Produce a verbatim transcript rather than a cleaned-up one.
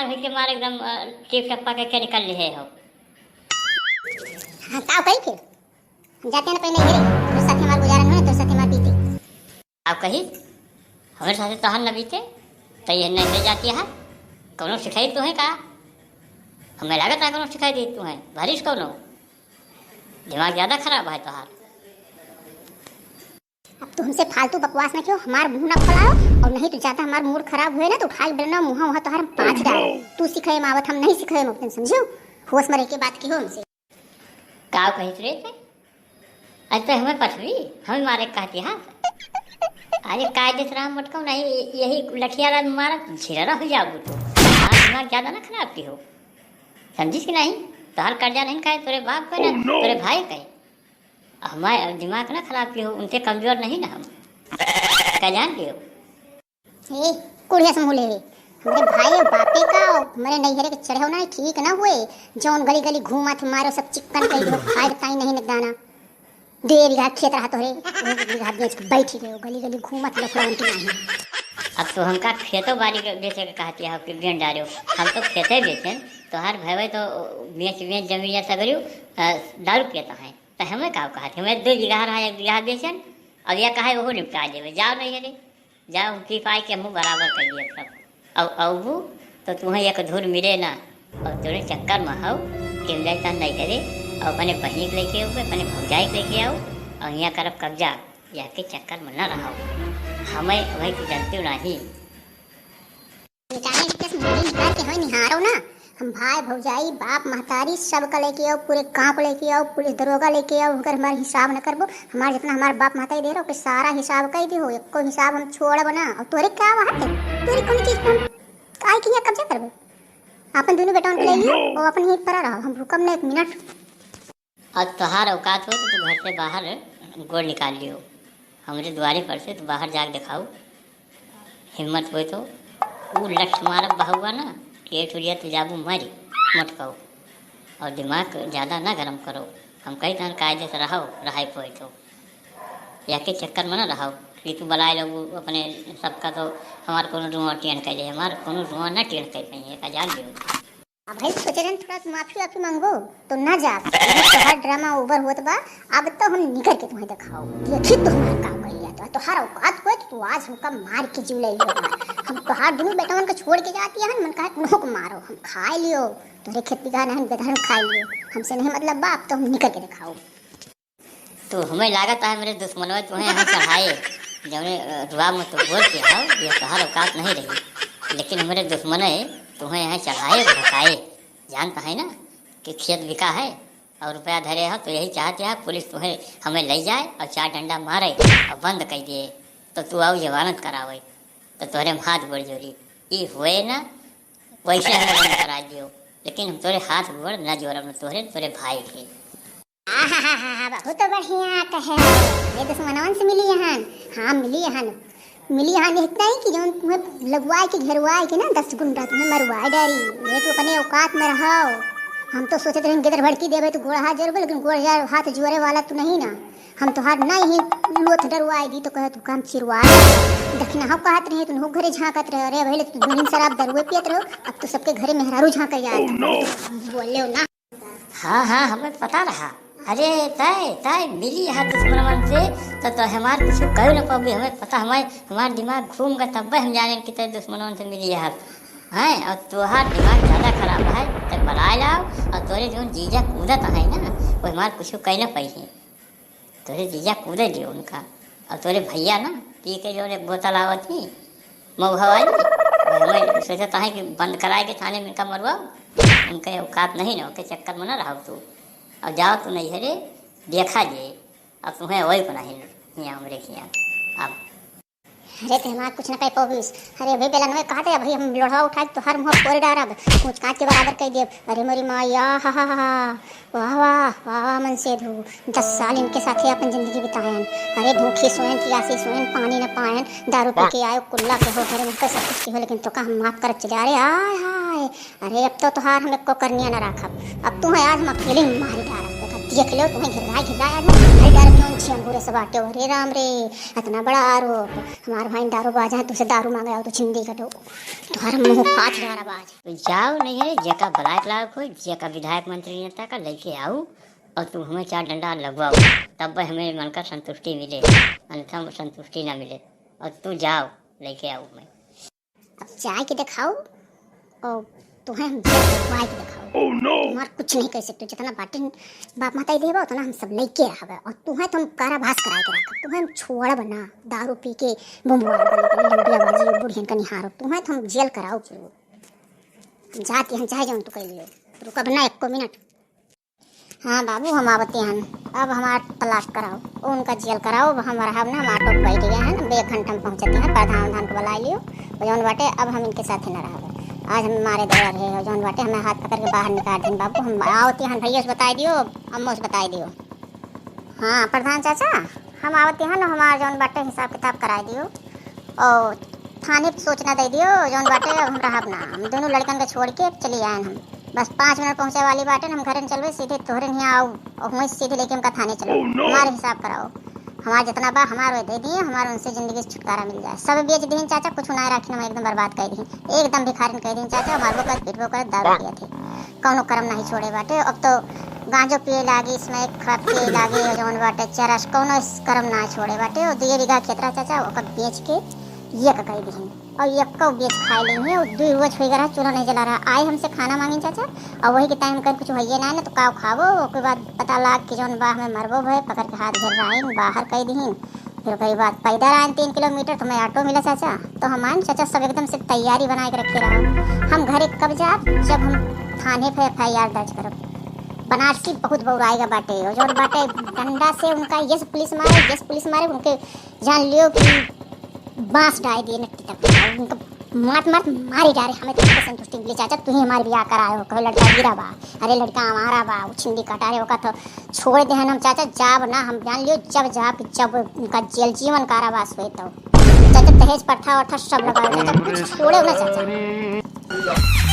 होई के मारे एकदम, अ, टिप टप्पा के, के निकल लिहे हो। हाँ, का कही फिर? हम जाते हैं ना पहले घरे, तोर साथे हमार गुजारा न होए, तोर साथे हमार बीते। अब कही, हमरे साथे तोहार न बीते, त ये नहीं ले जाती है। कौनो सिखाई तो है का? हमें लागत है कौनो सिखाई दी तू है, भरिस कौनो। दिमाग ज्यादा खराब है तोहार। अब तू हमसे फालतू बकवास ना कियो, हमार मुंह ना खोलाओ, और नहीं तो ज्यादा हमार मूड खराब हुए ना तो उठा के बेलना मुंह वहां तोहार हम पाँच डाल। तू सिखाए मावत, हम नहीं सिखाए मावत, समझो? होश में रह के बात कियो हमसे। का कहित रे ते? आज तो हमें पठवी, हमें मारे कहती हाँ। अरे काय देत राम मटकाऊ नहीं, यही लठिया ला मारा, झिररा हो जाबू तू। हाँ, दिमाग ज्यादा ना खराब कियो। समझिस कि नहीं? तोहार कर्जा नहीं खाए, तोरे बाप पे ना, तोरे भाई पे। हमारे दिमाग ना खराब कियो, उनसे कमजोर नहीं ना हम। का जान लियो? ए, कुड़िया से मुँह लेवे। हमरे भाई और बापे का और हमरे नैहरे के चढ़े ना ठीक ना हुए। जौन गली गली घूमत मारो सब चिक्कन कई दो, खाए ताई नहीं न दाना। दे बीघा खेत रहा तोहरे, वो बीघा बेच के बैठी रहे, गली गली घूमत लफड़ा उनके नहीं। अब तो हमका खेतो बाड़ी के बेचे के कहती है कि बेन डालो। हम तो खेते बेचेन, तोहार भाई तो बेच बेच जमीन सगरी, अ, दारू पीता है। तो हमें का कहती, हमें दो बीघा रहा, एक बीघा बेचेन, अब यह कहे वो निपटा देवे, जाओ नैहरे। जाओ, हम पी पाई के हमहू बराबर कर दिया सब। अब अबू तो तुम्हें एक धूर मिले ना। और तोरे चक्कर में हऊ, टिमलाई तन नहीं करे। और अपने बहिनी के लेके आओ, अपने भौजाई के लेके आओ, और यहाँ करब कब्जा। यहाँ के चक्कर में ना रहो। हमें वही तो जानते हो नहीं। बेटा, इनके से मुंडी निकाल के हमें निहारो ना। हम भाई, भौजाई, बाप, महतारी, सब का लेके आओ, पूरे गांव को लेके आओ, पुलिस दरोगा लेके आओ, अगर हमार हिसाब न करबो, हमार जितना हमार बाप महतारी दे रहो, ओके सारा हिसाब कह दियो, एको हिसाब हम छोड़ब ना। और तोरे का बात है? तोरे कौन चीज पे हम काहे के यहाँ कब्जा करबो? अपन दोनों बेटवन के ले लियो, वो अपन ही परा रहो, हम रुकब ना एक मिनट। और तोहार औकात हो तो तू घर से बाहर गोड़ निकाल लियो। हमरे द्वारे पर से तू बाहर जाके दिखाओ। हिम्मत होए तो ऊ लठ मारब बहुआ ना, कि ए टुरिया तू जाबू मरी, मोटकाऊ। और दिमाग ज्यादा ना गरम करो। हम कही तहन कायदे से रहो, रहाई पोए तो। या के चक्कर में ना रहो कि तू बुलाए लोग अपने सबका तो हमार कोनो रुआ टेढ़ कर दे, हमार कोनो रुआ ना टेढ़ कर पाइए, का जान लियो। अब भाई सोचे रहन थोड़ा सा माफी वाफी मांगो, तो ना जा। अभी तोहार ड्रामा ओवर होत बा, अब तो हम निकर के तुम्हें दिखाओ। देखी तो हमार का कइल जात बा, तोहार औकात होए तो तू आज हमका मार के जीव ले लियो। हम तोहार दुनू बेटवन के छोड़ के जाती है, मन कहे कोनो को मारो, हम खाए लियो, तोरे खेत बिगहा नहीं बेधर खाए लियो, हमसे नहीं मतलब बा, अब तो हम निकर के दिखाओ। तो हमें लागत है मेरे दुश्मनों तुम्हें यहाँ चढ़ाए, जौने, अ, रुआ में तो बोल के आओ, ये तोहार औकात नहीं रही, लेकिन हमारे दुश्मन है तुम्हें यहाँ चढ़ाए भकाए। जानता है ना कि खेत बिका है और रुपया धरे हो, तो यही चाहते हैं पुलिस तुम्हें, हमें ले जाए और चार डंडा मारे और बंद कर दिए, तो तू आओ जमानत करावे, तो तोहरे हम हाथ गोड़ जोड़ी। ई हुए ना, वैसे हमें बंद करा दियो, लेकिन हम तोरे हाथ गोड़ न जोड़ब, न तोहरे, तोरे भाई के। आहाहाहा, बहुत बढ़िया कहे हो। ये दुश्मनवन से मिली हन। हाँ, मिली हन। मिली हन इतना ही कि जौन तुम्हें लगवाए के, घेरवाए के ना, दस गुंडा तुम्हें मरवाए डारी। ये तो अपने औकात में रहो। हम तो सोचत रहे गिदर भड़की देवे तो गोड़ हाथ जोड़बे, लेकिन गोड़ हाथ जोड़े वाला तू नहीं ना। हम तोहार नहीं लोथ डरवाए दी तो कहे तू काम चिरवाए। दखिना हम कहत रहे, तू घरे झांकत रहे। अरे भले तू दुनिन शराब दरुए पियत रहो, अब तो सबके घरे मेहरारू झांके जात। बोले हो ना। हाँ, हाँ, हमें पता रहा। अरे, तय, तय मिली है दुश्मनवन से, तो, तो हमार कुछ कह न पाबी, हमें पता, हमारे, हमार दिमाग घूम गए, तब हम जाने कि तय दुश्मनवन से मिली है। हैं, और तोहार दिमाग ज्यादा खराब है, तय बुलाए लाओ, और तोरे जौन जीजा कूदत है ना, वो हमार कुछ कह न पाई है। तोरे जीजा कूदे दियो उनका। और तोरे भैया ना, पी के जो एक बोतल आवत ही, मऊहा वाली, वो हमें सोचत है कि बंद कराए के थाने में इनका मरवाओ। उनके औकात नहीं ना, उनके चक्कर में ना रहो तू। और जाओ तू नैहरे, देखा जे, अब तुम्हें वही को नहीं, हियाँ हमरे हियाँ। अब अरे, ते हमार कुछ न कह पौबीस। अरे, अभी बेलनवे काटे, अभी हम लोढ़वा उठाए, तोहार मुँह फोड़ डारब, कूच काट के बराबर कर देब। अरे, मोरी माँ, या, हा, हा, हा, हा। वाह, वाह, वाह, वाह, मन से धू। दस साल इनके साथे अपन जिंदगी बितायन। अरे, भूखी सोयन, प्यासी सोयन, पानी न पायन, दारू पी के आयो, कुल्ला के हो, अरे, उनके सब कुछ के हो, लेकिन तोका हम माफ करत चले। अरे, आय, हाय। अरे, अब तो तोहार हम एको करनिया न राखब। अब तू है, आज हम अकेले ही मारी डारब। देखा, देख लो, तुम्हें घिरराए घिरराए आज ना, भाई डर क्यों छी अंगूरे से बाटे हो। अरे राम रे, इतना बड़ा आरोप, हमार भाई दारू बाजा है, तुझसे दारू मांगे आओ तो छिंदी कटो, तुम्हारा मुंह फाट जा रहा बाज। जाओ नहीं है, जेका ब्लैक लाग हो, जेका विधायक मंत्री नेता का लेके आओ, और तुम हमें चार डंडा लगवाओ, तब हमें मन का संतुष्टि मिले, अन्यथा संतुष्टि ना मिले। और तू जाओ, लेके आओ मैं। अब जाए के देखाओ, और तुहें हम जेल भिजवाए के देखाओ। Oh no! तुम्हार कुछ नहीं कह सकते, जितना बाटे बाप माता देबा, उतना हम सब लेके रहबे। और तुहें तो हम कारावास कराए के रखब, तुहें हम छोड़ब ना। दारू पी के बुमबुआ बने के लंबिया बाजी बुढ़ियन का निहारो, तुहें तो हम जेल कराओ जरूर। जाती हम चाहे जौन तू कह लियो, रुकब ना एको मिनट। हाँ बाबू, हम आवते हन, अब हमार तलाक कराओ, उनका जेल कराओ, अब हम रहब ना, हम ऑटो पे बैठ गए हैं, अब एक घंटा में पहुँचते हैं, प्रधान उधान को बुला लियो, और जौन बाटे अब हम इनके साथ ही ना रहब। आज हम मारे दौड़ रहे हो, जौन बाटे हमें हाथ पकड़ के बाहर निकाल दें बाबू, हम आवते हन, भैया से बताई दियो, अम्मो से बताई दियो। हाँ प्रधान चाचा, हम आवते हन, हमार जौन बाटे हिसाब किताब कराई दियो, और थाने पे सूचना दे दियो, जौन बाटे अब हम रहब ना, हम दोनों लड़कन के छोड़ के चली आए हम। बस पाँच मिनट पहुँचे वाली बाटे, हम घरे न चलबे, सीधे तोहरे हियाँ आओ, और वहीं से सीधे लेके हमका थाने चलो। Oh no! हमारे हिसाब कराओ, हमार जितना बा हमार वही दे दिए, हमार उनसे जिंदगी से छुटकारा मिल जाए। सब बेच दीन चाचा, कुछ ना रखी, हम एकदम बर्बाद कर दीन, एकदम भिखारिन कर दीन चाचा, मारबो कर, पीटबो कर, दारू पिए थे, कौनो करम नहीं छोड़े बाटे। अब तो गांजो पिए लागी, स्मैक खा पिए लागी, जौन बाटे चरस, कौनो करम ना छोड़े बाटे। और दुए बीघा खेत रहा चाचा, ओकर बेच के ये का कह दीन। और यक्को बेच खाए लेइहीं, और दुई रोज होइ गया, चूल्हा नहीं जला रहा। आए हमसे खाना मांगिन चाचा, और वही के टाइम कर कुछ होइए ना, ना तो काव खाबो। ओके बाद पता लाग कि जौन बा हमें मरबो भय, पकड़ के हाथ घेर रहा, बाहर कह दीन। फिर ओकरी बाद पैदल आए तीन किलोमीटर, तो हमें ऑटो मिला चाचा, तो हम आए चाचा, सब एकदम से तैयारी बनाए के रखे रहो। हम घरे कब जाब, जब हम थाने पे एफ आई आर दर्ज करब। बनारसी बहुत बौराएगा बाटे, और जौन बाटे डंडा से उनका ये से पुलिस मारे, ये से पुलिस मारे, उनके जान लियो कि बांस डाल दिए नट्टी तक, उनका मार मार मारी जा रहे। हमें तो संतुष्टि मिली चाचा, तू ही हमारे ब्याह कराए हो, कहो लड़का गिरा बा, अरे लड़का हमारा बा, उछिंदी कटा रहे, ओका तो छोड़ दे हम चाचा, जाब ना, हम जान लियो जब जाब कि जब उनका जेल जीवन कारावास हुए तो चाचा दहेज प्रथा वथा सब लगा चाचा, कुछ छोड़े ना चाचा।